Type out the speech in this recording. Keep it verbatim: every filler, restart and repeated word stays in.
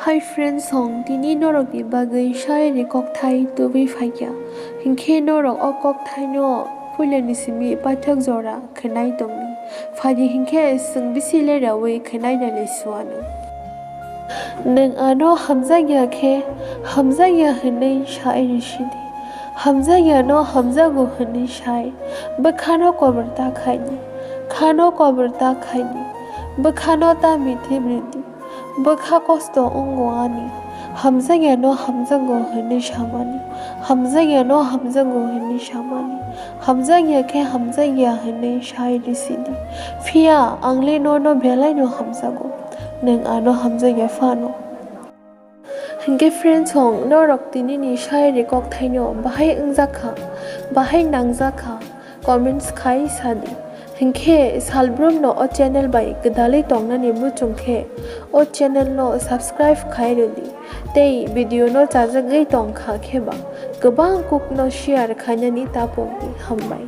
Hi friends, song tini norokni bagwi shairi kokthai tubui phaikha. Hinkhe norok o kokthaino puilani simi paithak jora khwnai tongdi. Phaidi hinkhe chwng bisi leraui khwnai nai suano. Nwng ano hamjakya khe hamjakya hwnwi sai rwsidi. Hamjakyano hamjago hwnwi sai. Bwkhano kobor ta khaini. Khano kobor ta khaini. Bwkhano ta mithi bridi. Bwkha kosto wngo ani. Hamjakyano hamjago hwnwi samani. Hamjakyano hamjago hwnwi samani. Hamjakya khe hamjakya hwnwi sai rwsidi. Phiya ang le nono belaino hamjago. Nwng ano hamjakya phano. Hinkhe friends, song norok tinini shairi kokthaino bahai wngjakha, bahai nangjakha, comments khai sadi. Hinkhe salbrumno o channel bai gwdalwi tongnani muchung khe o channel no subscribe khai rwdi tei video no chajagwi tongkha kheba kwbang kukno share khainani tapokdi. Hambai.